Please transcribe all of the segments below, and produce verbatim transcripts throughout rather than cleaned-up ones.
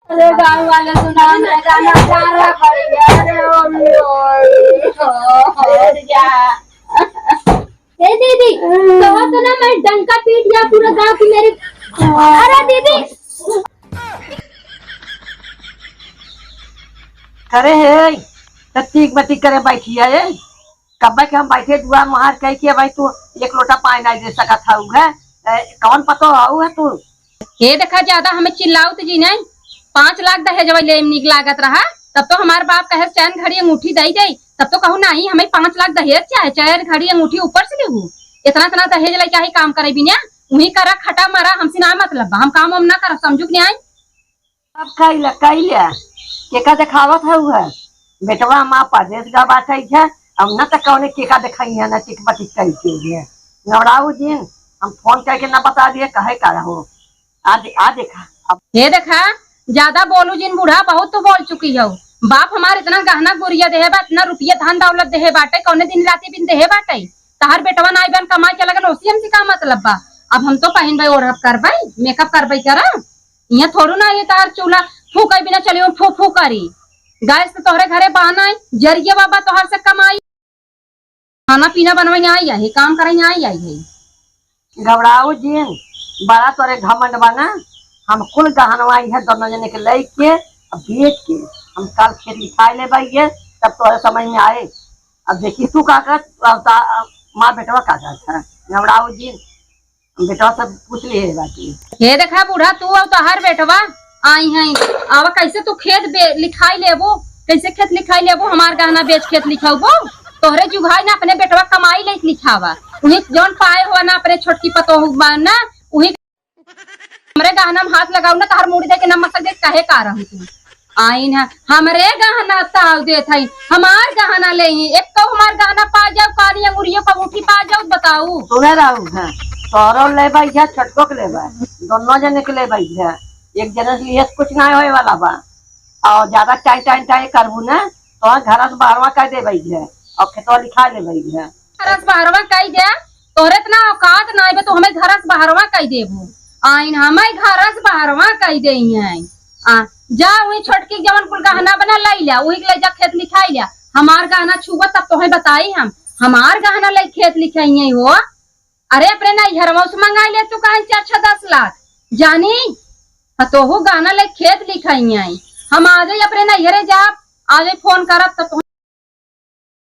अरे गाँव वाले सुना, मैं गाना गा रहा बढ़िया रे, ओ, ओ, ओ, हट जा। ए दीदी, तोहर तो ना मैं डंका पीट जा पूरा गाँव की मेरी। अरे दीदी। करे है, त तीक बती करे बैठी है, ए? कब्बे के हम बैठे दुआ मुहार कह के, भाई तू एक लोटा पानी नहीं दे सकत हऊ है, ए, कौन पतो हऊ है तू? हे देखा, ज्यादा हमें चिल्लाओ तो जी नहीं, पाँच लाख दहेज वाले नीक लागत रहा, तब तो हमार बाप कहे चैन घड़ी अंगूठी दई दे, तब तो कहू नहीं, हमें पाँच लाख दहेज चाहे, चैन घड़ी अंगूठी ऊपर से लेहू, इतना इतना दहेज लेके ही काम करे बिना, वही करा खटा मरा, हमसे ना मतलब बा, हम काम हम ना करब, समझू कि नहीं? अब कैला, कैला, केका देखावत हऊ है? बेटवा माँ परदेस गा बाटै है, अब न त कौने केका देखाई है, न टिक बटिक कई के है। नवराऊ जिन, हम फोन करके न बता दिए, कहे का रहो। आ दे-, आ देखा, अब हे देखा, ज्यादा बोलू जिन बूढ़ा, बहुत तू बोल चुकी हो। बाप हमार इतना गहना गुरिया देहे बा, इतना रुपया धन दौलत देहे बाटे, कौने दिन राती बिन देहे बाटे। तहार बेटवा नाई बन कमाई के लगन, ओसी हमसे का मतलब बा? अब हम तो पहिनबे, ओढ़ब, करबे, मेकअप करबे, करब। इहाँ थोड़ू ना ये तार चूल्हा फूके बिना चलियो, फू फू करी। गैस तो तोहरे घरे बा नाई, जरिए बाबा तोहर से कमाई। खाना पीना बनवाई आई, आई, काम कराई आई, आई है। घबराओ जिन, बड़ा तोरे घमंड बा ना। हम कुल गहनवा इहे दोनों जने के लेके, अब बेच के, हम कल खेत लिखाई लेबे ये, तब तोहरे समझ में आए। अब देखी तू का कर, अब ता-, अब माँ बेटवा का कर है। घबराओ जिन, बेटवा से पूछ लिए बाकी। हे देखा बूढ़ा, तू और तोहार बेटवा आई हैं, अब कैसे तू खेत बे-, लिखाई लेबो, कैसे खेत लिखाई लेबो, हमार गहना बेच खेत लिखाउबो? तोहरे जुगाई ना, अपने बेटवा कमाई लेके लिखावा, उही जौन पाए हुआ ना, अपने छोटकी पतोह बा ना, उही हमरे गहना में हाथ लगाऊ ना, तोहार मूड़ी देके ना मसक दे, कहे का रहू तू? आइन है, हमरे गहना ताव देत है, हमार गहना लेही, एक तो हमार गहना पा जाओ, कानी अंगुरियों का अंगूठी पा जाओ, बताऊ। सुने रहू, हाँ, तोरो लेबे है, छोटको के लेबे, दोनों जने के लेबे है। एक जने से लिए कुछ ना होए वाला बा। और ज्यादा टाई, टाई, टाई करबू ना, तो घर से बाहरवा कह देबे है, और खेतवा लिखा लेबे है। घर से बाहरवा कह दे, तोरे इतना औकात नाई बे, तू हमें घर से बाहरवा कह देबू। आइन हमें घर से बाहरवा कह दे हैं। आ, जा वही छोटकी जवन कुल गहना बना लाई लिया, वही के ले जा खेत लिखाई लिया। हमार गहना छुआ तब तोहे बताई हम, हमार गहना ले खेत लिखाई हो। अरे अपने नैहरवा से मंगाई ले तू कहीं चार छह दस लाख जानी। हाँ, तोहू गहना ले खेत लिखाई आई। हम आ जाई अपने नैहरे जाब, आ जाई फोन करब तब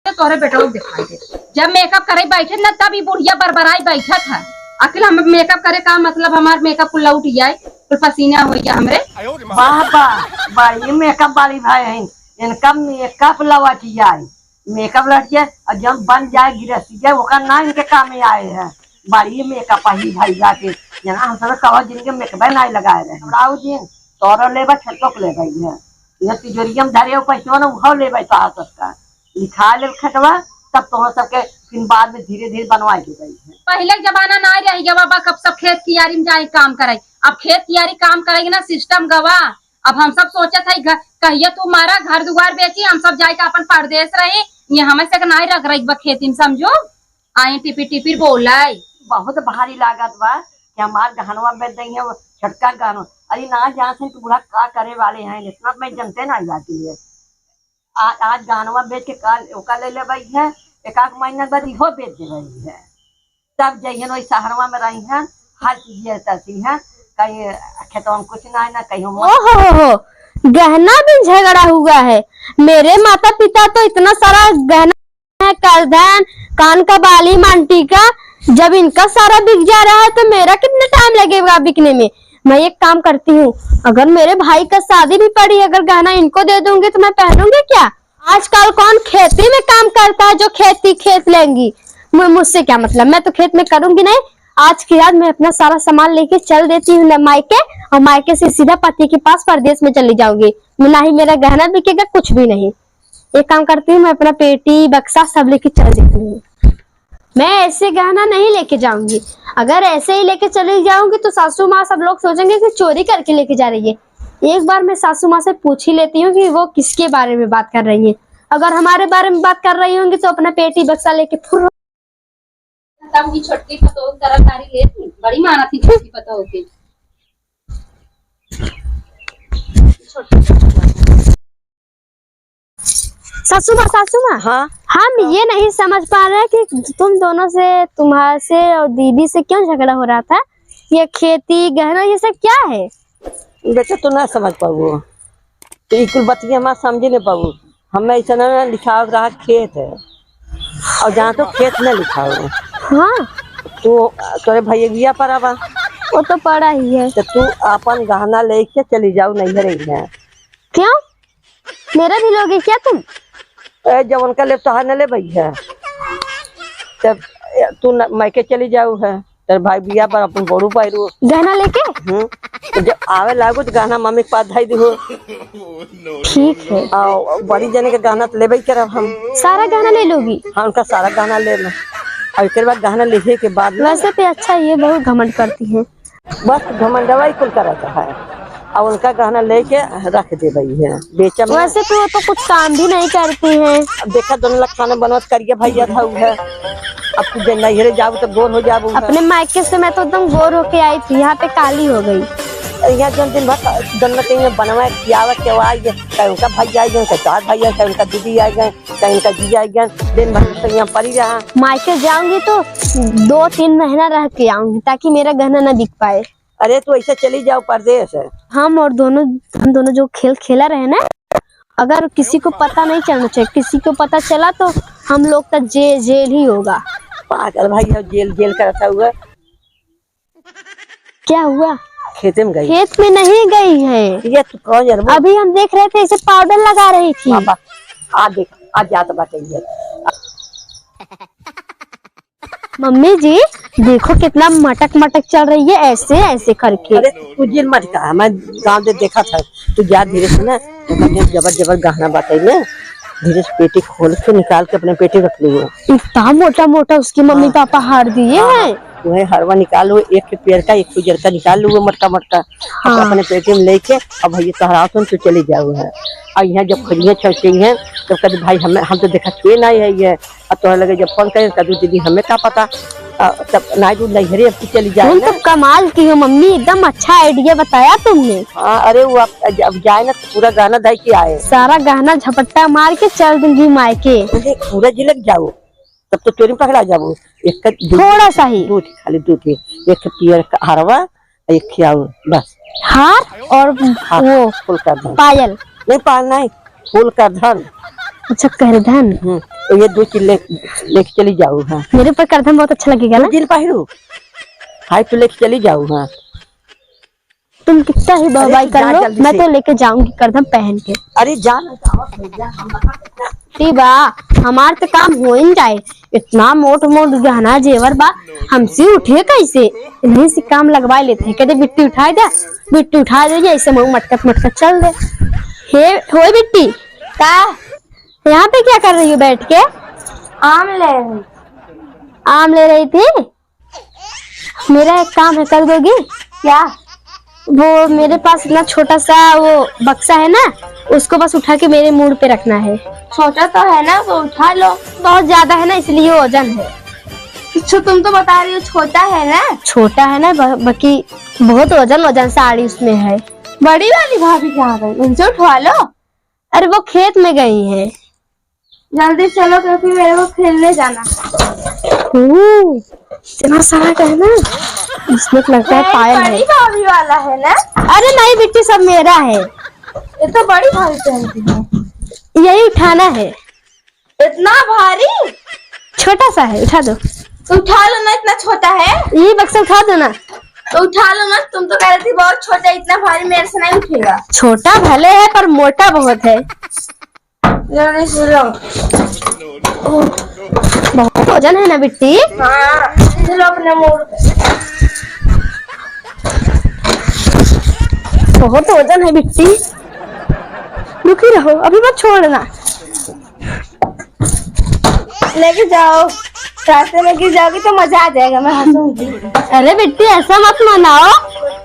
तोहरे बेटवा दिखाई दे। जब मेकअप करे बैठे ना तब ई बुढ़िया बरबराई बैठत है। आखिर हम मेकअप करे का मतलब, हमार मेकअप कुल लौट जाए, कुल पसीना हो गया हमरे। वाह, वाह, बड़ी मेकअप वाली भाई हैं, इनका मेकअप लौट जाए। मेकअप लड़के और जब बन जाए गिरस्ती जाए, ओकर ना इनके काम में आए हैं। बड़ी मेकअप ही भैया के, जना हम सब कहो जिनके मेकअप नहीं लगाए रहे। राऊ जी, तोरो लेबे, छटको के लेबे है। ये तिजोरिया में धरे हो पैसवा ना, उहो लेबे तो आ सकता। लिखा ले खटवा, तब तो सबके फिर बाद में धीरे धीरे बनवा देबे है। पहले जमाना ना रह गया बाबा, कब सब खेत कियारी में जाए काम करे। अब खेत कियारी काम करेगी ना, सिस्टम गवा। अब हम सब सोचत है घ-, कहिया तू मारा घर दुआर बेची, हम सब जाए के अपन परदेस रही, ये हमें से के नाई रख रही बा खेती में, समझो। आई टिपिर टिपिर बोलाई। बहुत भारी लागत बा कि हमार गहनवा बेच दई है, वो छोटका गहनवा। अरे ना जानते हैं कि बूढ़ा का करे वाले हैं, इतना मैं जनते ना जाती है। आ-, आज गहनवा बेच के काल ओका ले लेबई है, एक आध महीना बाद इहो बेच देबई है। तब जइहन वही शहरवा में रही हैं, हर चीज ये करती हैं, कहीं खेतवा में कुछ ना है, ना कहीं हम ओहो हो हो, गहना भी झगड़ा हुआ है। मेरे माता पिता तो इतना सारा गहना है, करधन, कान का बाली, मांग टीका, जब इनका सारा बिक जा रहा है तो मेरा कितना टाइम लगेगा बिकने में? मैं एक काम करती हूँ, अगर मेरे भाई का शादी भी पड़ी, अगर गहना इनको दे दूंगी तो मैं पहनूंगी क्या? आजकल कौन खेती में काम करता है जो खेती खेत लेंगी? मु-, मुझसे क्या मतलब, मैं तो खेत में करूंगी नहीं। आज की रात मैं अपना सारा सामान लेके चल देती हूँ न मायके, और मायके से सीधा पति के पास परदेस में चली जाऊंगी। ना ही मेरा गहना बिकेगा, कुछ भी नहीं। एक काम करती हूँ, मैं अपना पेटी बक्सा सब लेके चल देती हूँ। मैं ऐसे गहना नहीं लेके जाऊंगी। अगर ऐसे ही लेके चली जाऊंगी तो सासू माँ सब लोग सोचेंगे कि चोरी करके लेके जा रही है। एक बार मैं सासू माँ से पूछ ही लेती हूँ कि वो किसके बारे में बात कर रही है। अगर हमारे बारे में बात कर रही होंगी तो अपना पेटी बक्सा लेके फुर्र। तब भी छोटकी पतोह तरह तारी लेती, बड़ी मानत ही छोटकी पतोह के। सासू माँ, सासू माँ। हाँ। हम ये नहीं समझ पा रहे कि तुम दोनों से, तुम्हारे से और दीदी से क्यों झगड़ा हो रहा था? ये खेती, गहना, ये सब क्या है? बेटा, तू ना समझ पाबू। तो ई कुल बतिया हमार समझे नहीं पाबू। हमें ऐसा ना लिखावत रहा खेत है। और जहाँ तो खेत ना लिखाओ। हाँ। तू, तोरे भैया पड़ा बा। वो तो पड़ा ही है। तो तू अपन गहना लेके चली जाओ नैहर ही है। क्यों? मेरा भी लोगी क्या तुम? ए, जब उनका लेब तोहार न लेबै है। तब, ए, तू न, मायके चली जाऊ है। तेरे भाई बिया पर अपन बोरू पायरू। गहना लेके? हम्म। तो जब आवे लागू तो गहना मम्मी के पास धई दिहो। ठीक है। आ, बड़ी जने के गहना तो लेबै करब हम। सारा गहना ले लोगी? हाँ, उनका सारा गहना ले लो। और एक बार गहना लेहे के बाद में वैसे तो अच्छा, ये बहुत घमंड करती है। बस घमंडवा ही कुल करत है। और उनका गहना लेके रख देबै है, बेचब ना। वैसे तो वो तो कुछ काम भी नहीं करती है। अब देखा, दोनों लग खाना बनवत करिए भैया था है। अब तू जे नैहरे जाबू तो गोर हो जाबू है। अपने मायके से मैं तो एकदम गोर होके आई थी, यहाँ पे काली हो गई। यहाँ जौन दिन भर दोनों के यहाँ बनवा खियावा के आई है, कहीं उनका भैया आई गए, कहीं तोहार भैया, कहीं उनका दीदी आई गए। कहीं उनका जीजा एक जन दिन भर सैया परी रहा। मायके जाऊंगी तो दो तीन महीना रह के आऊंगी, ताकि मेरा गहना ना बिक पाए। अरे, तू ऐसे चली जाओ परदेस। हम और दोनों, हम दोनों जो खेल खेला रहे ना, अगर किसी को पता नहीं चलना चाहिए, किसी को पता चला तो हम लोग का जे-, जेल ही होगा। पागल भाई, अब जेल, जेल करता हुआ। क्या हुआ? खेते में गई। खेत में नहीं गई है। ये तो कौन जानबो? अभी हम देख रहे थे, इसे पाउडर लगा रही थी। बाबा, आ देख, आ जात बाटे ये। मम्मी जी, देखो कितना मटक मटक चल रही है, ऐसे, ऐसे करके। अरे, तू जिन मटका, मैं गाँव दे देखा था, तू जा धीरे से ना, ओकर जबर जबर गहना बाटे ना, धीरे से पेटी खोल के निकाल के अपने पेटी रख लियो। इतना मोटा मोटा उसकी मम्मी हाँ। पापा हार दिए हाँ, हैं। वही हरवा निकाल लो, एक ठे पियर का, एक ठे उजर का निकाल लो, वो मटका मटका। अब हाँ। अपने पेटी में लेके, अब भैया तोहरा सुन, तू चली जाओ है। और यहाँ जब खोजिए छुई हैं, तब कहते, "भाई, हमें, हम तो देखा छुए ना है ये।" अब तोहरा लगे जब फोन करें, कहते, "दीदी, हमें का पता?" आ, तब नाई दूध नहीं घरे, अब तू चली जाए तुम ना। तो कमाल की हो मम्मी, एकदम अच्छा आइडिया बताया तुमने। हाँ, अरे वो अब, अब जाए ना तो पूरा गहना धई के आए। सारा गहना झपट्टा मार के चल दूंगी मायके। अरे पूरा जिलक जाओ, तब तो चोरी पकड़ा जाबो। एक का दू, थोड़ा सा ही। दू ठे, खाली दू ठे। एक ठे पियर का हरवा, एक ठे और, बस। हार और हाँ, वो फूल का धन। पायल। नहीं, पायल नहीं, फूल का धन। अच्छा, करधन। हम्म, तो ये दो चीज ले, लेके चली जाओ, हाँ। मेरे ऊपर करधन बहुत अच्छा लगेगा ना? तू जिन पहिरू, हाय, तू लेके चली जाओ, हाँ। तुम कितना ही अरे बहबाई तू कर जा लो, जल्दी मैं से। तो लेके जाऊंगी करधन पहन के। अरे जा ना, जा, जा, हम बता देते हैं। ती बा, हमार तो काम हो ही जाए। इतना मोट मोट गहना जेवर बा, हमसे उठे कैसे? इन्हीं से काम लगवा लेते हैं। कहते, "बिट्टी उठाए दे, बिट्टी उठाए दे, ऐसे मुंह मटकत मटकत चल दे।" हे, होए बिट्टी, का? यहाँ पे क्या कर रही हो बैठ के? आम ले रही। आम ले रही थी? मेरा एक काम है, कर दोगी? क्या? वो मेरे पास इतना छोटा सा वो बक्सा है ना, उसको बस उठा के मेरे मूड़ पे रखना है। छोटा तो है ना, तो उठा लो। बहुत ज्यादा है ना, इसलिए वजन है। अच्छा, तुम तो बता रही हो छोटा है ना। छोटा है ना, ब-, बाकी बहुत वजन, वजन साड़ी उसमें है। बड़ी वाली भाभी कहाँ गई? उनसे उठवा लो। अरे, वो खेत में गई है। जल्दी चलो, क्योंकि मेरे को खेलने जाना। ओह, इतना सारा गहना। इसमें तो लगता है ए, पायल है। बड़ी भाभी वाला है ना? अरे नहीं बिट्टी, सब मेरा है। ये तो बड़ी भाभी पहनती है। यही उठाना है। इतना भारी? छोटा सा है, उठा दो। तो उठा लो ना, इतना छोटा है। यही बक्सा उठा दो ना। तो उठा लो ना, तुम तो कह रही थी बहुत छोटा है, इतना भारी मेरे से नहीं उठेगा। छोटा भले है पर मोटा बहुत है। जल्दी से लो। बहुत वजन है ना बिट्टी? हाँ, चलो अपने मूड़ पे। बहुत वजन है बिट्टी। रुकी रहो, अभी मत छोड़ना। लेके जाओ, रास्ते में गिर जाओगी तो मजा आ जाएगा, मैं हंसूंगी। अरे बिट्टी, ऐसा मत मनाओ।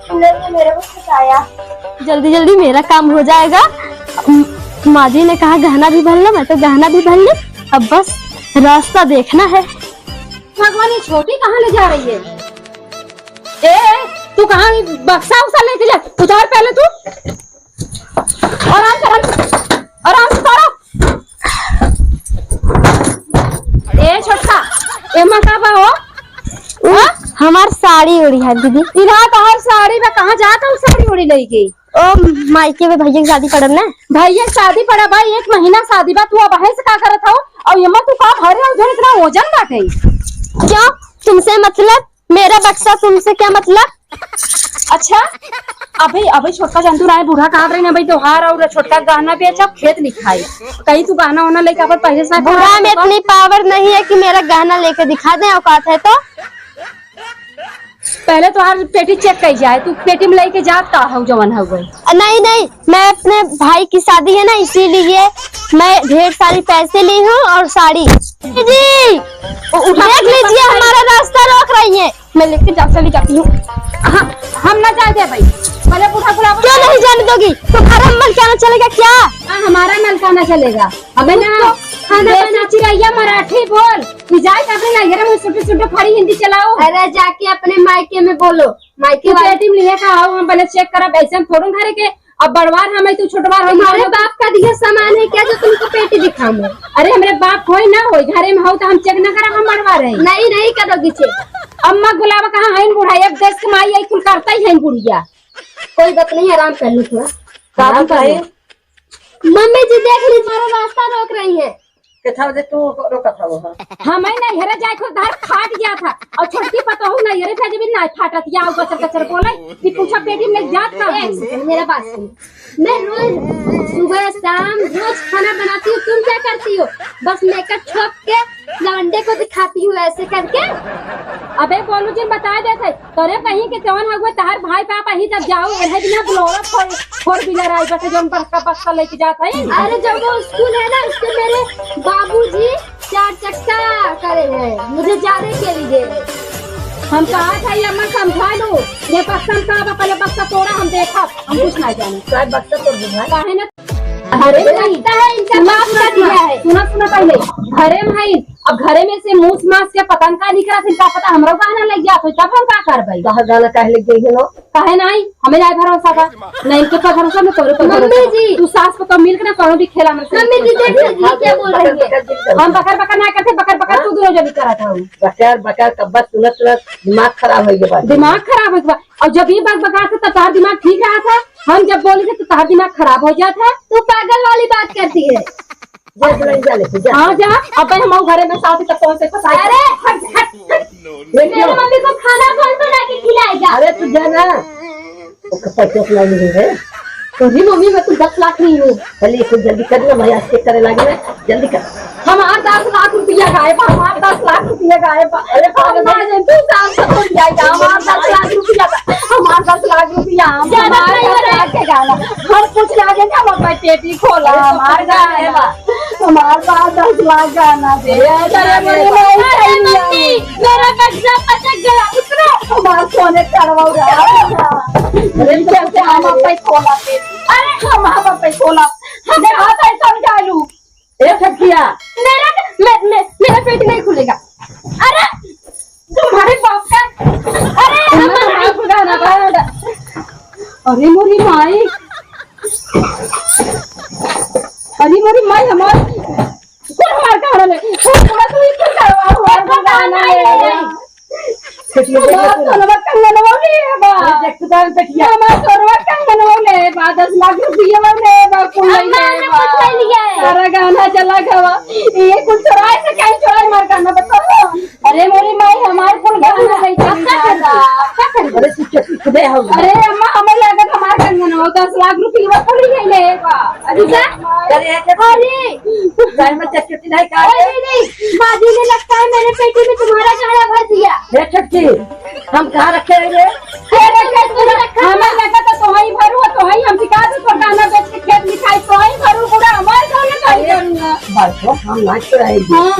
तुमने तो मेरे को फंसाया। जल्दी जल्दी मेरा काम हो जाएगा। म-, माँ जी ने कहा गहना भी भर लो, मैं तो गहना भी भर ली। अब बस रास्ता देखना है। भगवान, ये छोटी कहाँ ले जा रही है? ए, तू कहाँ बक्सा उक्सा लेके जा, उतार पहले तू। आराम से, आराम से, आराम से करो। ए छोटका, एमा का बा हो? उ हाँ? हमार साड़ी ओढ़ी है दीदी। इधर तो हर साड़ी बा, कहाँ जात हूँ साड़ी ओढ़ी लइके? ओ मायके में भैया की शादी पड़ल ना। भैया की शादी पड़ा बा, एक महीना शादी बा, तू अब से का करत हौ? और एमा तू का भरे हौ, जो इतना वजन बाटे? क्यों, तुमसे मतलब? मेरा बक्सा तुमसे क्या मतलब? अच्छा, अबे, अबे छोटका जंतु राय बूढ़ा कहत रहे ना भाई, त्योहार और छोटका गहना बेचब, खेत लिखाई। कहीं तू गहना वहना लेके अपन पहले से बूढ़ा में इतनी पावर नहीं है कि मेरा गहना लेके दिखा दे, औकात है तो। पहले तोहार पेटी चेक कई जाए, तू पेटी में लेके जात का हौ जवन हौ गई। नहीं, नहीं, मैं अपने भाई की शादी है ना, इसीलिए मैं ढेर सारी पैसे ली हूँ और साड़ी। जी, उ-, उठा देख लीजिए, हमारा रास्ता रोक रही है। मैं लेके जा, चली जाती हूँ। हाँ, हम ना जाए दे भाई। पहले बूढ़ा बुलावा। क्यों नहीं जाने दोगी? तुम्हारा मलकाना चलेगा क्या? हाँ, हमारा मलकाना चलेगा। अबे ना, खाना बना चिरैया मराठी बोल। तू जाए तो अपने नैहरे में सुटू सुटू खड़ी हिंदी चलाओ। अरे जाके अपने मायके में बोलो, मायके तू वाले। पेटी में लिए का आओ, हम पहले चेक करब, ऐसे हम थोड़ो घरे के, अब बड़वार हम है, तू छोटवार हो, तुम्हारे बाप का दिया सामान है क्या जो तुमको पेटी दिखाऊं? अरे हमरे बाप होई ना होई, घरे में हो तो हम चेक ना करब, हम बड़वार है। नहीं, नहीं करोगी चेक। अम्मा गुलाबा कहाँ है बूढ़ा, एक देश के माई है, कुल करता ही है बुढ़िया। कोई बात नहीं, आराम कर लो थोड़ा। आराम कर लो। मम्मी जी देख लीजिए, हमारा रास्ता रोक रही है। केथा बजे तू रोकत हव, हाँ? हम ही नैहरे जाए थे, धार फाट गया था। और छोटकी पतोहू नैहरे से जब ना फाटत या उ कचर कचर बोले कि पूछा पेटी में जात का है? एक सेकंड, मेरा बात सुनो। मैं रोज सुबह शाम रोज खाना बनाती हूँ, तुम क्या करती हो? बस मेकअप छोप के लवंडे को दिखाती हूँ ऐसे करके। अबे गोलू जी बता देते, तोरे कहीं के जवन हउए तहार भाई बाप अही तब जाओ, एहे बिना बुलावा फोर, फोर व्हीलर आई बटे जौन बड़का बक्सा लेके जात है। अरे जब वो स्कूल है ना, उसके मेरे बाबूजी चार चक्का करे हैं मुझे जाने के लिए। हम कहा था ये अम्मा समझा लो, ये बक्सा में का बा, पहले बक्सा तोड़ा हम देखब, हम कुछ ना जाने। काय बक्सा तोड़ दे भाई? काहे ना? अरे लगता है इनका बाप का दिया है। सुना, सुना पहले, घरे में है, अब घरे में से मूस मास के पतंग का निकला, फिर का पता हमरो गहना लग जात हो, तब हम का करबै? तोहर गहना काहे लग जाई है लो? काहे नाई? हमें नाई भरोसा बा। ना इनके पर भरोसा, ना तोरे पर भरोसा। मम्मी जी। तू सास पतोह मिल के ना कौनो भी खेला हमरे से मम्मी जी, देख लीजिए, क्या बोल रही है। हम बकर बकर ना करते, बकर बकर तू दोनों जनी करत हो। बकर बकर कब सुनत सुनत दिमाग खराब होइ गया। दिमाग खराब होइ गया। और जब ये बक बकात है, तो तोहार दिमाग ठीक रहा था। हम जब बोली थे, तो तोहार दिमाग खराब हो जात है। तू पागल वाली बात करती है। जा, जा, जा ले, जा। हाँ, जा। अब भाई, हम घरे में साथ ही तक पहुँचे, फंसाए। अरे, हट, हट, हट। मेरी मम्मी को खाना कौन बना के खिलाएगा? अरे, तू जा ना। ओके, पैसे उतना नहीं है। तेरी मम्मी, मैं कुल दस लाख नहीं हूँ। चलिए, कुछ जल्दी कर ना, मैं आज चेक करे लागी ना, जल्दी कर। हमार दस लाख रुपया गायब, हमार दस लाख रुपया गायब। अरे, बाप रे। हमार दस लाख रुपया गायब, हमार दस लाख रुपया गायब, हमार दस लाख रुपया, ज्यादा हमार नहीं दस लाख के गाना। हम कुछ लागे ना, हम अपना पेटी खोला, हमार गाना। हमार पास दस लाख गाना दे। अरे, अरे, अरे, अरे, मम्मी, मेरा बक्सा पटक गया, उतरो। हमार सोने करवा रहा। अरे, चलते हम अपना खोला पेटी। अरे, हम अपना खोला। हम हाथ ऐसा उठा लूं। ए छोटकिया। मेरा, मे-, मे-, मेरा पेट नहीं खुलेगा। अरे, तुम्हारे बाप का। अरे, हमारे बाप का ना, बाप का। अरे मोरी माई। अरे मोरी माई, हमार, कौन हमार गहना ले? कौन हमार, तू इतना करवा हुआ, हमार गहना ले। पेटिया, हमार पेटिया, सोनवा कंगनवा ले बा। अरे देख तू दान पेटिया। हमार सोनवा कंगनवा ले बा, दस लाख रुपया ले बा, कुल अम्मा, ले हमने बा। कुछ नहीं लिया है। सारा गहना चला गवा। ये कुल चोराए से कहीं चोराए मार गहना बताओ। अरे मोरी माई, हमार कुल गहना नहीं चली जाता। अरे तू चुप, चुप दे हो। अरे अम्मा, हमें लागत हमार कंगनवा दस लाख रुपया कुल ले ले बा। अरे जा। अरे, अरे, अरे। घर में चटचटी नहीं खा अरे, नहीं, नहीं, बाजी ने लगता है मेरे पेटी में तुम्हारा गहना भर दिया। हे छोटकी, हम कहाँ रखे हैं रे? अरे, रखे तो रखा हमें था। लगा तो तोहई भरू, तोहई हम सिखा दे, तो गहना बेच के खेत लिखाई, तोहई भरू, पूरा हमारे घर में कहीं अरे, करूँगा। बात तो हम नाच के रहेगी। हाँ।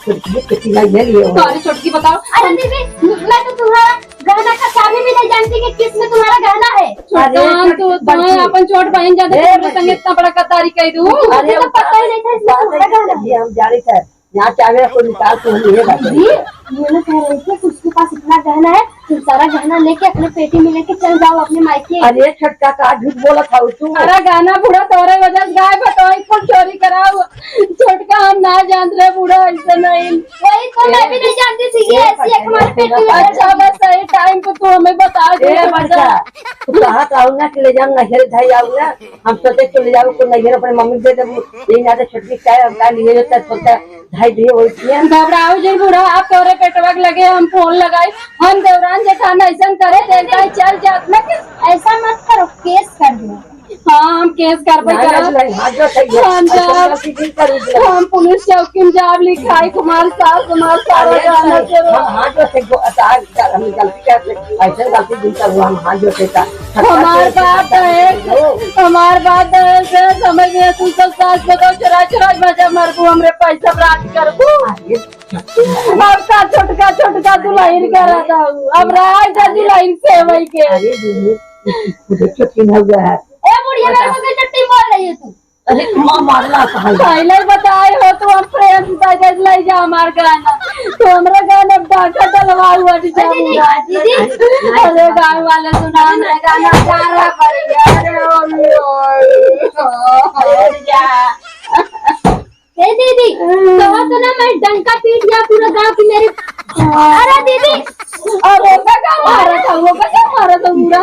छोटकी, छोटकी ना ये लिए हो। तो अरे छोटकी बताओ। अरे दीदी, मैं तो तुम्हारा गहना का चाबी भी नहीं जानती कि किस में तुम्हारा गहना है। अरे, हम तो, छोटकी, तुम्हें अपन छोट बहन जाने ए, तुमने संगे इतना बड़ा गद्दारी कर दूँ। अरे, मुझे तो पता ही नहीं था इसमें तुम्हारा गहना है। हम जा रहे थे। यहाँ चाहे कोई निकाल तो हम ये बात है। दीदी, ये ना कह रहे थे कि उसके पास इतना गहना है, तुम सारा गहना लेके अपने पेटी में लेके चल जाओ अपने मायके। अरे छोटका, का झूठ बोलत हऊ तू? सारा गहना बूढ़ा तोरे वजह से गायब है, तो एक फूल चोरी कराऊ। छोटका, हम ना जानत रहे बूढ़ा ऐसे नहीं। वही तो मैं भी नहीं जानती थी, ये ऐसी एक हमारे पेटी में। अच्छा, बस सही टाइम पे तू हमें बता दे। ए बच्चा, तू कहा तो आऊ ना कि ले जाऊ नैहर धई आऊ ना। हम सोचे कि ले जाऊ तो नैहर अपने मम्मी के दे देबू। ये ना तो छोटकी का है, हम का लिए होता है, सोचा धई दिए वही किया। घबराऊ जिन बूढ़ा, आप तोरे पेटवा के लगे हम फोन लगाई, हम देवरान जेठान ऐसन करे देता है, चल जात ना कि ऐसा मत करो, केस कर दो। हाँ, हम केस करबे नहीं, करब। नहीं, हाथ जो सही है। हम ऐसा जाब, गलती नहीं करूँगी। हम पुलिस चौकी में जाब लिखाई, तुम्हारे साथ, तुम्हारे साथ अरे, जाना नहीं, जरूर। हम हाथ जो सही को अतार कर, हम गलती कैसे, ऐसे गलती नहीं करूँ, हम हाथ जो सही का। हमार बात है, हमार बात है, से समझ में तू सब सास को तो चुरा चुरा मजा मरबू, हमरे पैसा बर्बाद करबू। अरे, अब का छोटका, छोटका दुल्हन करा दऊ, अब राज जा दुल्हन से वही के। अरे, दीदी, मुझे छुट्टी नहीं हुआ है। ए बुढ़िया, मेरे से कैसे टीम बोल रही है तू? अरे, माँ मारला कहाँ है? पहले ही बताए हो तो हम प्रेम से पैदल ले जा हमार गाना। तो हमरा गाना डाका डलवा हुआ जी अरे दीदी, जाऊंगा। दीदी। अरे गाँव वाले सुना हमरा गाना गा रहा करेंगे। अरे ओ लो। अरे जा। ए दीदी, कहो तो ना मैं डंका पीट या पूरा गाँव की मेरी। अरे दीदी। अरे ओका का मारा था, ओका का मारा था पूरा?